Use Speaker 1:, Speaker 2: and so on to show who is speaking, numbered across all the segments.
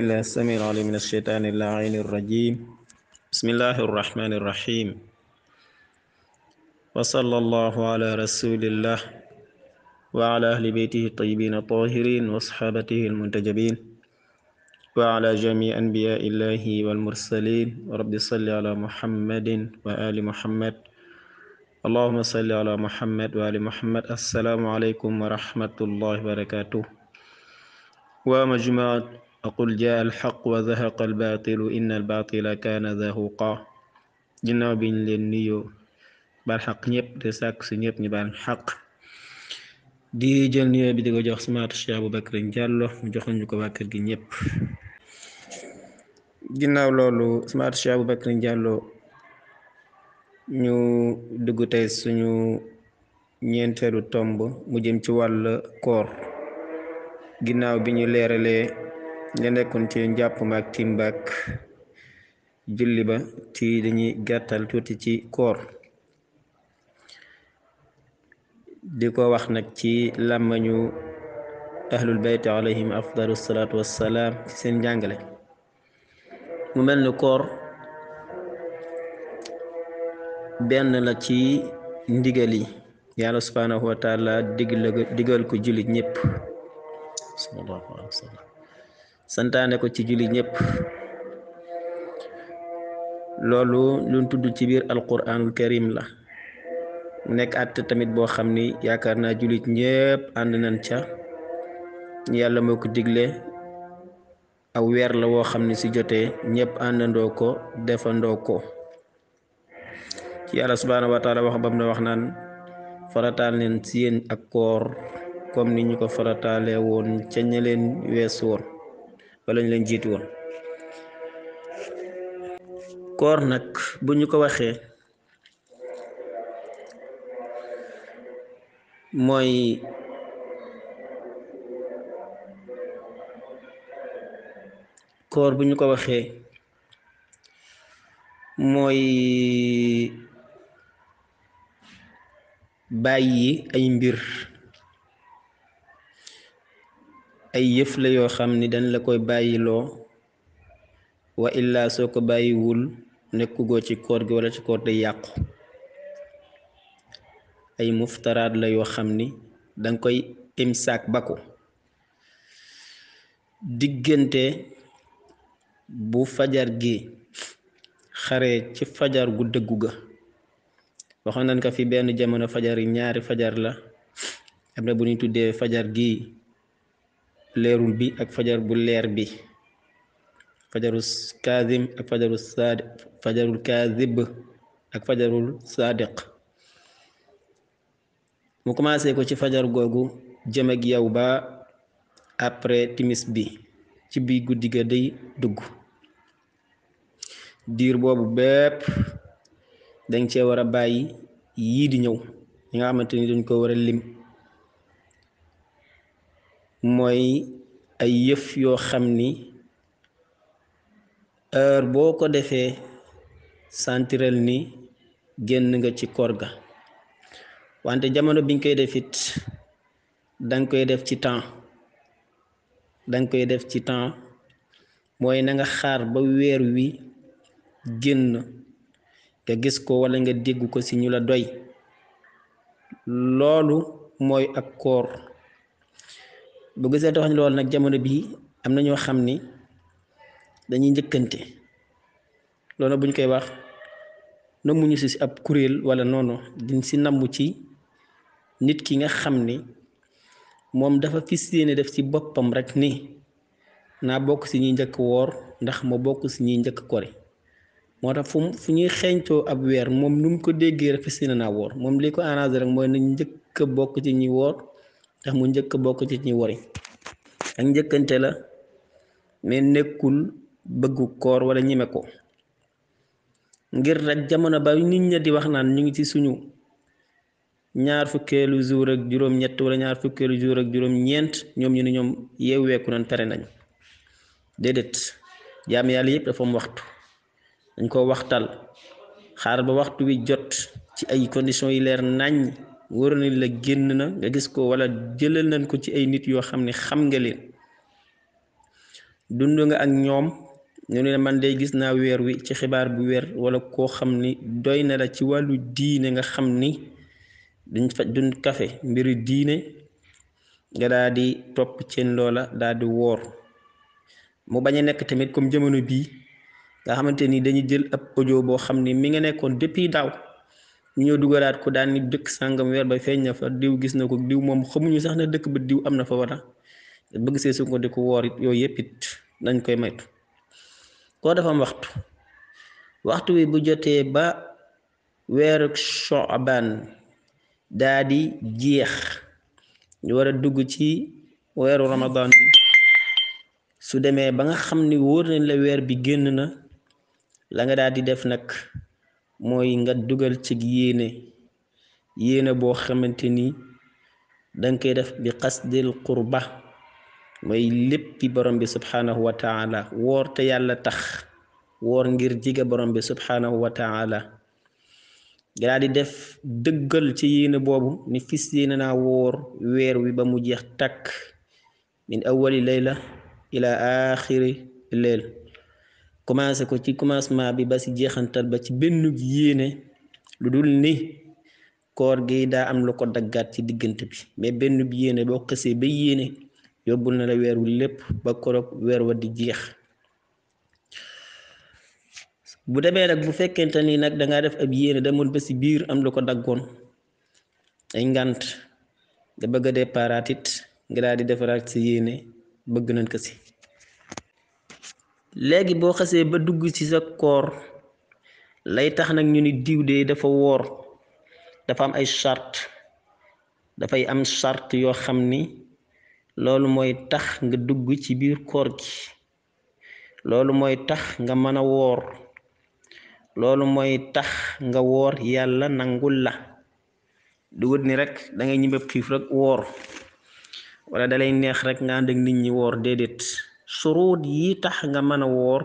Speaker 1: الله السميع العليم من الشيطان اللعين الرجيم. بسم الله الرحمن الرحيم، وصلى الله على رسول الله وعلى أهل بيته الطيبين الطاهرين وصحابته المنتجبين وعلى جميع أنبياء الله والمرسلين. ورب صل على محمد وآل محمد. اللهم صل على محمد وآل محمد. السلام عليكم ورحمة الله وبركاته. ومجموعة أقول جاء الحق وزهق الباطل إن الباطل كان زهوقا. ginnaaw biñ leen nuyoo baal xaq ñëpp te sàkk si ñëpp ñu baal xaq di jël nuyoo bi di ko jox smaatu Cheikh Aboubacry Diallo mu joxoon ñu ko waa kër gi ñëpp. ginnaaw loolu smaatu Cheikh Aboubacry Diallo ñu dugg tey suñu ñeenteelu tomb mu jëm ci wàll koor. ginnaaw bi ñu leeralee ñu nekkoon ci njàpp ma ak timbaak julli ba ci dañuy gàttal tuuti ci koor di ko wax nag ci làmmañu ahlul bayt alayhim afdalu salaatu wassalaam ci seen njàngale. mu mel ni koor benn la ci ndigal yi yàlla subhaanahu wa taala digal ko jullit ñëpp sallallahu alayhi wa sallam santaane ko ci jullit ñëpp. loolu luñ tudd ci biir alquranul karim la mu nekk àtte tamit boo xam ni yaakaar naa jullit ñëpp ànd nañ ca. yàlla moo ko digle aw weer la woo xam ni si jotee ñëpp àndandoo ko defandoo ko. ci yàlla subhaanahu wa taala wax bam na wax naan farataal leen si yéen ak koor comme ni ñu ko farataale woon ca ña leen weesu woon wala ñu leen jiitu woon. koor nag bu ñu ko waxee mooy bàyyi ay mbir ay yëf la yoo xam ni dañ la koy bàyyiloo wa illaa soo ko bàyyiwul nekkugoo ci koor gi wala ci koor day yàqu. ay muftaraat la yoo xam ni danga koy imsaak ba ko diggante bu fajar gi xare ci fajar gu dëggu ga. waxoon nañ ko fi benn jamono fajar yi ñaari fajar la, am na bu ñuy tuddee fajar gi leerul bi ak fajar bu leer bi, fajarul kaazim ak fajarul kaazib ak fajarul sadiq. mu commencé ko ci fajar googu jëm ak yow ba après timis bi ci biir guddi ga day dugg. diir boobu bépp dañ cee war a bàyyi yii di ñëw yi nga xamante ni dañ ko war a lim. mooy ay yëf yoo xam ni heure boo ko defee santiral ni génn nga ci koor ga. wante jamono biñ koy def it danga koy def ci temps mooy na nga xaar ba weer wi génn nga gis ko wala nga dégg ko ci ñu la doy. loolu mooy ak koor. bu gisee tax loolu nag jamono bii am na ñoo xam ni dañuy njëkkante. loolu buñ koy wax namuñu ci ab kuréel wala noonu diñ ci namm ci nit ki nga xam ni moom dafa fis yéene def ci boppam rek ni naa bokk ci ñuy njëkk woor ndax ma bokk ci ñuy njëkk kori. moo tax fu ñuy xeeñtoo ab weer moom nu mu ko déggee rek fis yéene naa woor. moom li ko arrangé rek mooy nañ njëkk a bokk ci ñuy woor ndax mu njëkk a bokk ci ñuy wori. ak njëkkante la mais nekkul bëggu koor wala ñime ko. ngir rek jamono ba nit ña di wax naan ñu ngi ci suñu ñaar fukkeelu jour ak juróom-ñett wala ñaar fukkeelu jour ak juróom-ñeent ñoom ñu ne ñoom yeeweeku nañ pare nañ. déedéet, jaam yàlla yëpp dafa am waxtu. dañ ko waxtal xaar ba waxtu wi jot ci ay conditions yi leer nañ wóor na la génn na nga gis ko wala jëlal nañ ko ci ay nit yoo xam ne xam nga leen dund nga ak ñoom ñu ne man day gis naa weer wi ci xibaar bu wér wala koo xam ni doy na la ci wàllu diine nga xam ni duñ kafe mbiri diine nga daal di topp ceen loola daal di woor mu bañ a nekk tamit comme jamono bii nga xamante ni dañuy jël ab audio boo xam ni mi nga nekkoon depuis daaw ñu ñëw dugalaat ko daan ni dëkk sàngam weer ba feeñ na fa diw gis na ko diw moom xamuñu sax ne dëkk ba diw am na fa wala bëgg see su ko di ko woor it yooyu yëpp it dañ koy maytu koo dafa am waxtu wi bu jotee ba weeru Sha'ban daa di jeex ñu war a dugg ci weeru Ramadan bi su demee ba nga xam ni wóor nañ la weer bi génn na la nga daal di def nag mooy nga dugal ci yéene boo xamante ni danga koy def bi qasdil qurba mooy léppi borom bi subhanahu wa taala woor te yàlla tax woor ngir jige borom bi subhanahu wa taala daa di def dëggal ci yéene boobu ni fis yéene naa woor weer wi ba mu jeex takk min awali layla ila axiri leyl commencé ko ci commencement bi ba ci jeexantal ba ci benn yéene lu dul ni koor gi daa am lu ko daggaat ci diggante bi mais benn bi yéene boo xësee ba yéene yóbbul na la weer wi lépp ba koroog weer wa di jeex bu demee nag bu fekkente ni nag dangaa def ab yéene demoon ba ci biir am lu ko daggoon ay ngànt nga bëgg a déparaat it nga daal di defaraat ci yéene bëgg nañ ko ci léegi boo xasee ba dugg ci sa koor lay tax nag ñu ni diw de dafa woor dafa am ay charte dafay am charte yoo xam ni loolu mooy tax nga dugg ci biir koor gi loolu mooy tax nga mën a woor loolu mooy tax nga woor yàlla nangul la du wut ni rek da ngay ñibbe xiif rek woor wala dalay neex rek nga ànd ak nit ñi woor déedéet suruut yi tax nga mën a woor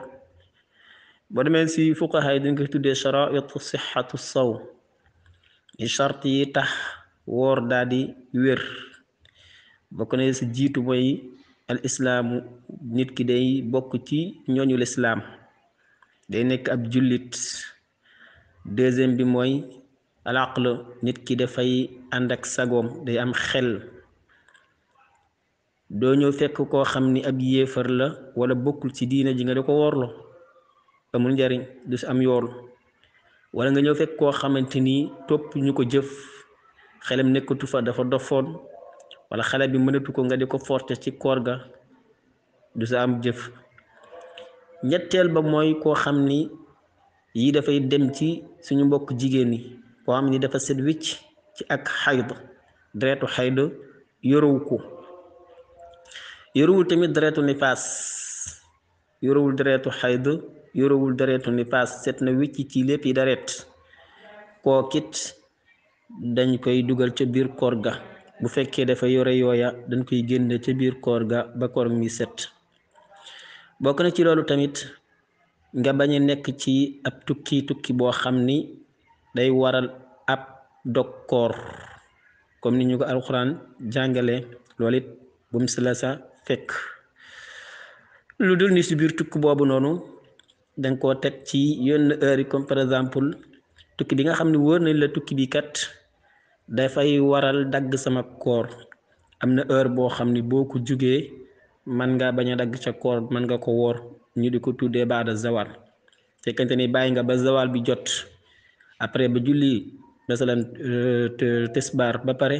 Speaker 1: boo demee si fuqaha yi dañ ko tuddee sharaaitu sixatu sawm yi charte yi tax woor daal di wér bokk na si jiitu mooy al islaamu nit ki day bokk ci ñooñu lislaam day nekk ab jullit deuxième bi mooy al aql nit ki dafay ànd ak sagoom day am xel doo ñëw fekk koo xam ni ab yéefar la wala bokkul ci diina ji nga di ko woorloo amul njariñ du si am yool wala nga ñëw fekk koo xamante ni topp ñu ko jëf xelam nekkatu fa dafa dofoon wala xale bi mënatu ko nga di ko forte ci koor ga du sa am jëf ñetteel ba mooy koo xam ni yi dafay dem ci suñu mbokk jigéen ñi koo xam ni dafa set wicc ci ak xayd deretu xayd yoruwu ko yorowul tamit deretu nifaas yorowul deretu xayd yorowul deretu nifaas set na wicc ci lépp yi deret kookit dañ koy dugal ca biir koor ga bu fekkee dafa yore yooya dañ koy génne ca biir koor ga ba koor mi set bokk na ci loolu tamit nga bañ a nekk ci ab tukki boo xam ni day waral ab dog koor comme ni ñu ko alxuraan jàngale loolu it bu mu la sa fekk lu dul ni si biir tukki boobu noonu danga koo teg ci yenn heure yi comme par exemple tukki bi nga xam ne wóor nañ la tukki bi kat dafay waral dagg sama koor am na heure boo xam ni boo ko jugee man nga bañ a dagg ca koor man nga ko woor ñu di ko tuddee baada zawal fekkente ni bàyyi nga ba zawal bi jot après ba julli masalan tisbaar ba pare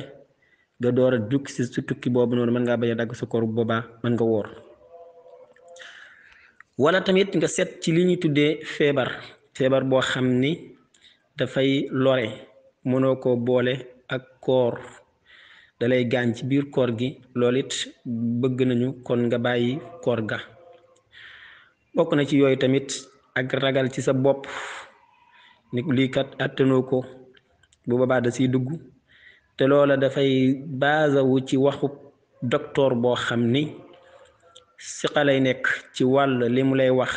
Speaker 1: nga door a jug si su tukki boobu noonu mën ngaa bañ a dagg sa koor boobaa mën nga woor wala tamit nga seet ci li ñuy tuddee feebar boo xam ni dafay lore mënoo ko boole ak koor dalay gaañ ci biir koor gi loolu it bëgg nañu kon nga bàyyi koor ga bokk na ci yooyu tamit ak ragal ci sa bopp ni lii kat attanoo ko bu boobaa da siy dugg te loola dafay baasawu ci waxu docteur boo xam ni siqa lay nekk ci wàll li mu lay wax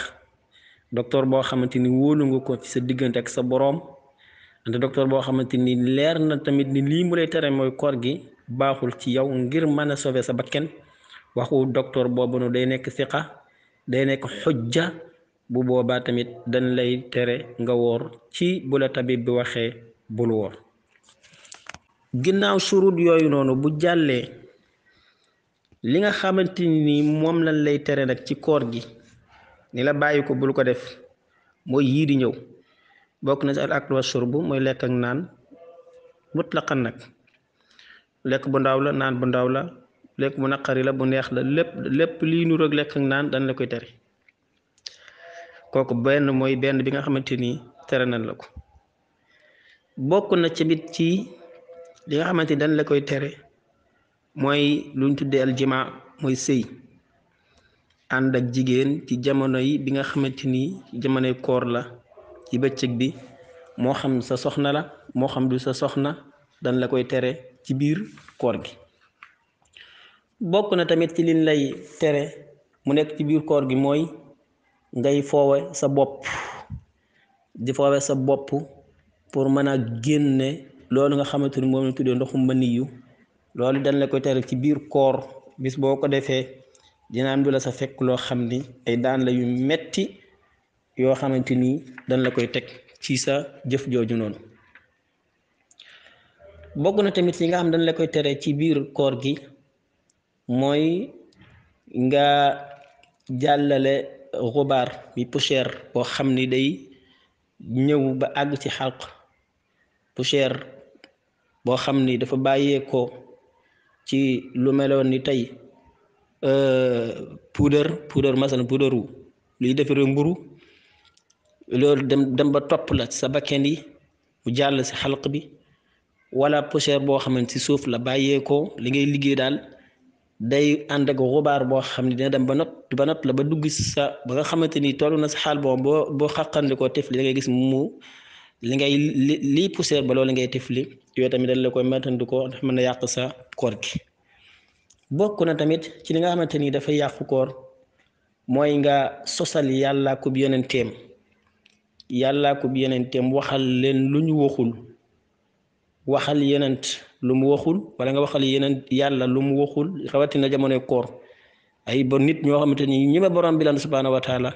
Speaker 1: docteur boo xamante ni wóolu nga ko ci sa diggante ak sa boroom ante docteur boo xamante ni leer na tamit ni lii mu lay tere mooy koor gi baaxul ci yow ngir mën a sauver sa bakken waxu docteur boobu nu day nekk siqa day nekk xujja bu boobaa tamit dañ lay tere nga woor ci bu la tabib bi waxee bul woor ginnaaw surut yooyu noonu bu jàllee li nga xamante ni moom lañ lay tere nag ci koor gi ni la bàyyi ko bul ko def mooy yii di ñëw bokk na ci al akl wa shurb mooy lekk ak naan mutlaqan nag lekk bu ndaw la naan bu ndaw la lekk bu naqari la bu neex la lépp lii nu roog lekk ak naan dañ la koy tere kooku mooy benn bi nga xamante ni tere nañ la ko bokk na ci bit ci li nga xamante ni dañ la koy tere mooy luñ tuddee aljima mooy sëy ànd ak jigéen ci jamono yi bi nga xamante ni jamonoy koor la ci bëccëg bi moo xam sa soxna la moo xam du sa soxna dañ la koy tere ci biir koor gi bokk na tamit ci liñ lay tere mu nekk ci biir koor gi mooy ngay foowe sa bopp di foowe sa bopp pour mën a génne loolu nga xamante ni moom la tuddee ndoxum maniyu loolu dañ la koy tere ci biir koor bis boo ko defee dina am du la sa fekk loo xam ni ay daan la yu metti yoo xamante ni dañ la koy teg ci sa jëf jooju noonu bokk na tamit yi nga xam dañ la koy tere ci biir koor gi mooy nga jàllale xubaar bi poussière boo xam ni day ñëw ba àgg ci xalq poussière boo xam ni dafa bàyyeekoo ci lu meloon ni tey puudar masalan puudaru luy defare mburu loolu dem ba topp la sa bakken yi mu jàll si xalq bi wala poussière boo xamante si suuf la bàyyeekoo li ngay liggéey daal day ànd ak xubaar boo xam ne dina dem ba not la ba dugg sa ba nga xamante ni toll na sa xaal boo xaqandikoo tefli da ngay gis mu li ngay lii poussière ba loolu ngay tefli yooyu tamit dañ la koy matandikoo ndax mën na yàq sa koor gi bokk na tamit ci li nga xamante ni dafay yàqu koor mooy nga sosal yàlla ko bi yonenteem waxal leen lu ñu waxul waxal yenent lu mu waxul wala nga waxal yenent yàlla lu mu waxul rawatina jamonoy koor ay ba nit ñoo xamante ni ñi ma borom bi lan subhaanahu wa taala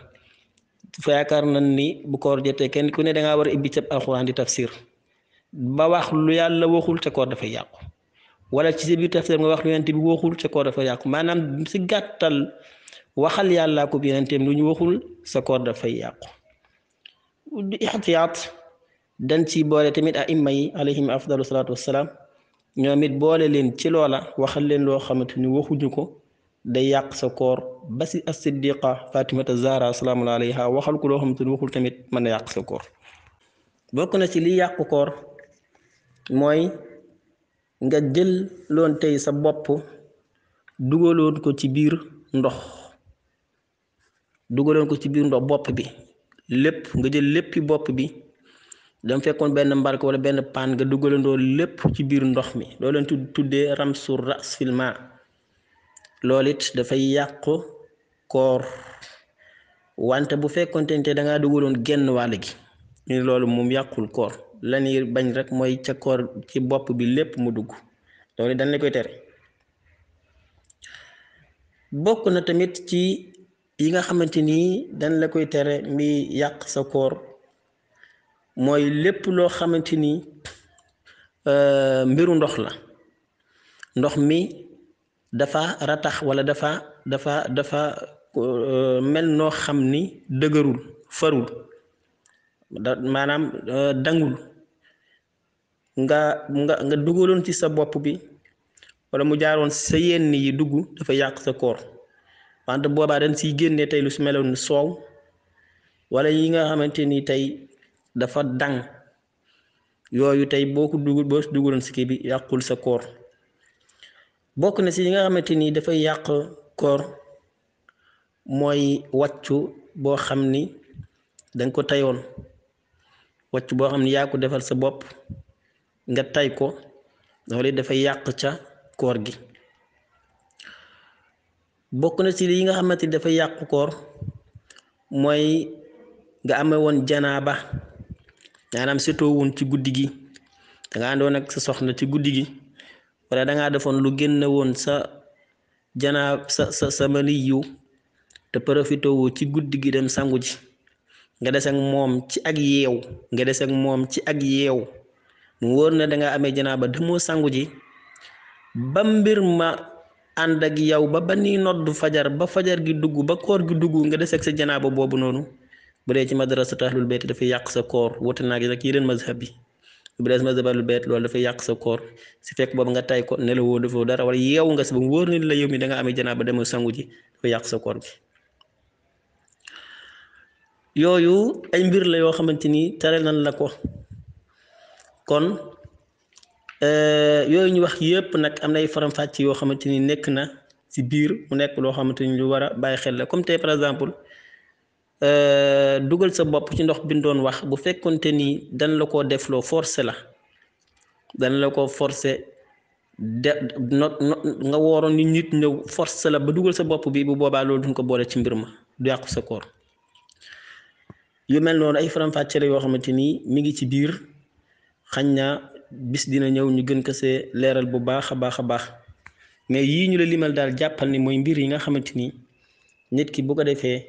Speaker 1: fa yaakaar nañ ni bu koor jotee kenn ku ne dangaa war a ibbi cab alxuraan di tafsir ba wax lu yàlla waxul te koor dafay yàqu wala ci si biir tafsir nga wax lu yonent bi waxul te koor dafay yàqu maanaam si gàttal waxal yàlla ko bi yonenteem lu ñu waxul sa koor dafay yàqu ixtiyaat dañ ci boole tamit a imma yi alayhim afdalu salaatu wassalaam ñoom it boole leen ci loola waxal leen loo xamante ni waxuñu ko day yàq sa koor ba si as-siddiqa fatimata zahra salaamu alayha waxal ko loo xamante ni waxul tamit mën na yàq sa koor bokk na ci li yàqu koor mooy nga jël loon tey sa bopp dugaloon ko ci biir ndox bopp bi lépp nga jël léppi bopp bi dama fekkoon benn mbark wala benn paan nga dugalandoo lépp ci biir ndox mi loolu leen tuddee ramsu ras fil ma loolu it dafay yàq koor wante bu fekkoonte ne dangaa dugaloon genn wàll gi ñu loolu moom yàqul koor la ñuy bañ rek mooy ca koor ci bopp bi lépp mu dugg loolu dañ la koy tere bokk na tamit ci yi nga xamante ni dañ la koy tere mi yàq sa koor mooy lépp loo xamante ni mbiru ndox la ndox mi dafa ratax wala dafa mel noo xam ni dëgërul farul maanaam dangul nga dugaloon ci sa bopp bi wala mu jaaroon sa yenn yi dugg dafa yàq sa koor wante boobaa dañ siy génnee tey lu si meloon ni soow wala yi nga xamante ni tey dafa dang yooyu tey boo si dugaloon si kii bi yàqul sa koor bokk na si yi nga xamante ni dafay yàq koor mooy wàccu boo xam ni danga ko tayoon wàccu boo xam ni yaa ko defal sa bopp nga tay ko loolu dafay yàq ca koor gi bokk na ci yi nga xamante ni dafay yàq koor mooy nga amee woon janaaba maanaam setoo woon ci guddi gi danga àndoon ak sa soxna ci guddi gi wala dangaa defoon lu génne woon sa janaab sa maniyu te profité wu ci guddi gi dem sangu ji nga des ak moom ci ak yeew mu wóor na da nga amee janaaba demoo sangu ji ba mbir ma ànd ak yow ba ni nodd fajar ba fajar gi dugg ba koor gi dugg nga des ak sa janaaba boobu noonu bu dee ci madrasatu ahlul bayt dafay yàq sa koor wuute naa gi nag yeneen mazhab bi bu dee mazhab ahlul bayt loolu dafay yàq sa koor si fekk boobu nga tay ko nelawoo defoo dara wala yeewu nga si ba mu wóor ni la yow mi da nga amee janaaba demoo sangu ji dafay yàq sa koor bi yooyu ay mbir la yoo xamante ni tere nan la ko kon yooyu ñu wax yëpp nag am na ay faram-fàcce yoo xamante ni nekk na ci biir mu nekk loo xamante ni lu war a bàyyi xel la comme tey par exemple dugal sa bopp ci ndox bi ñu doon wax bu fekkonte ni dañ la koo defloo forcé la dañ la ko forcé nga wooroon ni nit ñëw forcé la ba dugal sa bopp bi bu boobaa loolu duñ ko boole ci mbir ma du yàqu sa koor yu mel noonu ay faram-fàcce la yoo xamante ni mi ngi ci biir xañ na bis dina ñëw ñu gën ko see leeral bu baax a baax mais yii ñu la limal daal jàppal ni mooy mbir yi nga xamante ni nit ki bu ko defee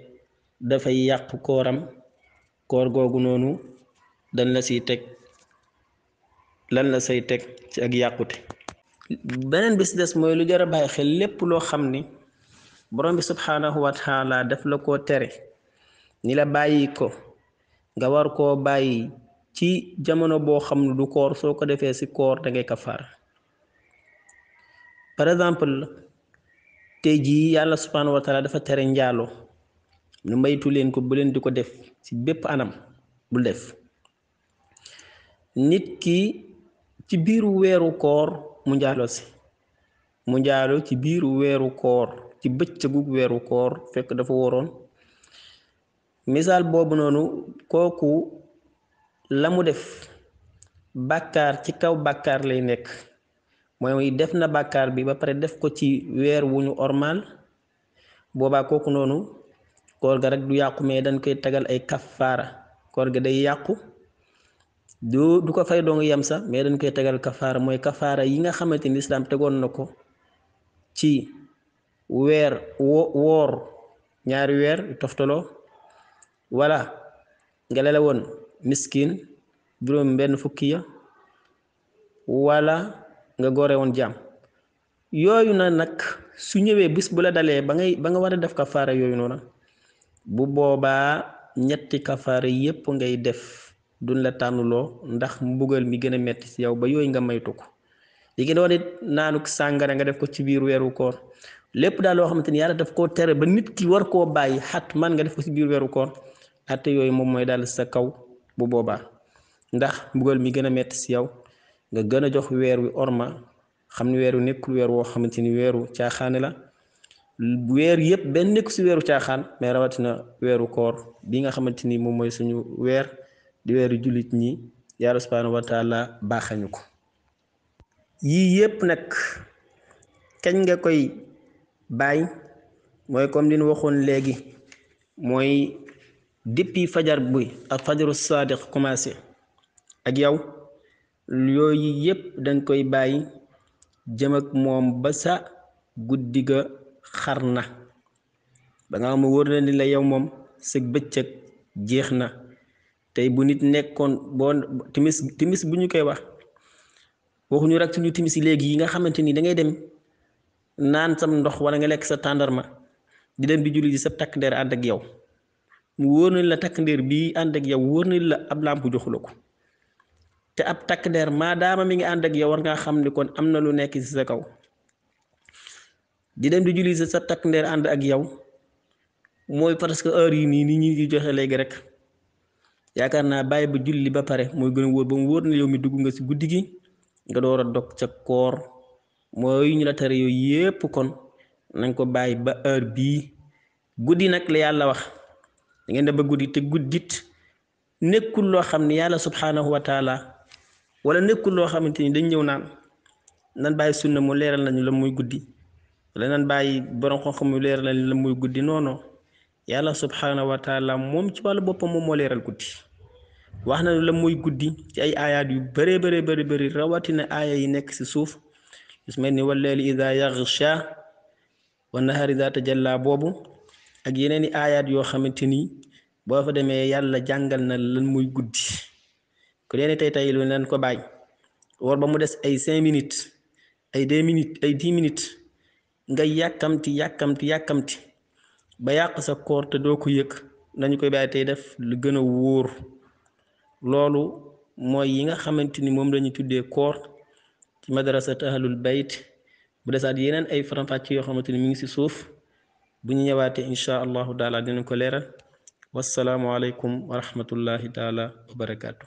Speaker 1: dafay yàq kooram koor googu noonu dañ la siy teg lan la say teg ci ak yàqute beneen bis des mooy lu jar a bàyyi xel lépp loo xam ni borom bi subhaanahu wa taala daf la koo tere ni la bàyyi ko nga war koo bàyyi ci jamono boo xam ne du koor soo ko defee ci koor da ngay kafaara par exemple tey jii yàlla subhaanahu wa taala dafa tere njaaloo nu maytu leen ko bu leen di ko def ci bépp anam bul def nit ki ci biiru weeru koor mu njaaloo ci biiru weeru koor ci bëccëgu weeru koor fekk dafa woroon misaal boobu noonu kooku la mu def bàkkaar ci kaw bàkkaar lay nekk mooy def na bàkkaar bi ba pare def ko ci weer wu ñu ormal boobaa kooku noonu koor ga rek du yàqu mais dañ koy tagal ay kafaara koor ga day yàqu du ko fay doo nga yem sax mais dañ koy tagal kafaara mooy kafaara yi nga xamante ni lislaam tegoon na ko ci weer woor ñaari weer toftaloo wala nga lele woon miskin juróom benn fukki ya wala nga gore woon jaam yooyu na nag su ñëwee bis bu la dalee ba nga war a def kafaara yooyu noonu bu boobaa ñetti kafaara yépp ngay def duñ la tànnuloo ndax mbugal mi gën a metti ci yow ba yooyu nga maytu ko li gën a wane naanuk sàngara nga def ko ci biir weeru koor lépp daal loo xamante ni yàlla daf koo tere ba nit ki war koo bàyyi xat man nga def ko ci biir weeru koor atte yooyu moom mooy daal sa kaw bu boobaa ndax mbugal mi gën a metti ci yow nga gën a jox weer wi orma xam ni weer wi nekkul weer woo xamante ni weeru caaxaane la weer yëpp benn nekku ci weeru caaxaan mais rawatina weeru koor bi nga xamante ni moom mooy suñu weer di weeru jullit ñi yàlla subhaanahu wa taala baaxañu ko yii yëpp nag kañ nga koy bàyyi mooy comme li ñu waxoon léegi mooy depuis fajar buy ak fajaru sadiq commencé ak yow yooyu yëpp dañ koy bàyyi jëm ak moom ba sa guddi ga xar na ba nga xam wóor na ni la yow moom sa bëccëg jeex na tey bu nit nekkoon boo timis bu ñu koy wax waxuñu rek suñu timis yi léegi yi nga xamante ni da ngay dem naan sam ndox wala nga lekk sa tàndarma di dem di julli ji sa takk der ànd ak yow mu wóor na la takk ndeer bii ànd ak yow wóor na la ab làmp joxu la ko te ab takk der maadaama mi ngi ànd ak yow war ngaa xam ni kon am na lu nekk ci sa kaw di dem di julli sa takk ndeer ànd ak yow mooy parce que heure yi nii ni ñi di joxe léegi rek yaakaar naa bàyyi ba julli ba pare mooy gën a wóor ba mu wóor na yow mi dugg nga ci guddi gi nga door a dog ca koor mooy ñu la tere yooyu yépp kon nañ ko bàyyi ba heure bii guddi nag la yàlla wax da ngeen dem ba guddi te guddit nekkul loo xam ne yàlla subhaanahu wa taala wala nekkul loo xamante ni dañ ñëw naan nan bàyyi sunna mu leeral nañu la muy guddi wala nan bàyyi borom xam-xam mu leeral nañu la muy guddi non non yàlla subhaanahu wa taala moom ci wàllu boppam moom moo leeral guddi wax nañu la muy guddi ci ay aayaat yu bëri rawatina aaya yi nekk ci suuf gis mel ni wallayli idaa yaghsha wa nahaari idaa tajallaa boobu ak yeneeni aayaat yoo xamante ni boo fa demee yàlla jàngal na lan muy guddi ku leen tey lu leen ko bàyyi woor ba mu des ay 5 minutes ay 2 minutes ay 10 minutes nga yàkkamti ba yàq sa koor te doo ko yëg nañu koy bàyyi tey def lu gën a wóor loolu mooy yi nga xamante ni moom lañu tuddee koor ci madrasat ahlul bayt bu desaat yeneen ay faram-fàcce yoo xamante ni mi ngi ci suuf bu ñu ñëwaatee insha allahu taala dinañ ko leeral wassalaamu aleykum wa rahmatullahi taala wa barakaatu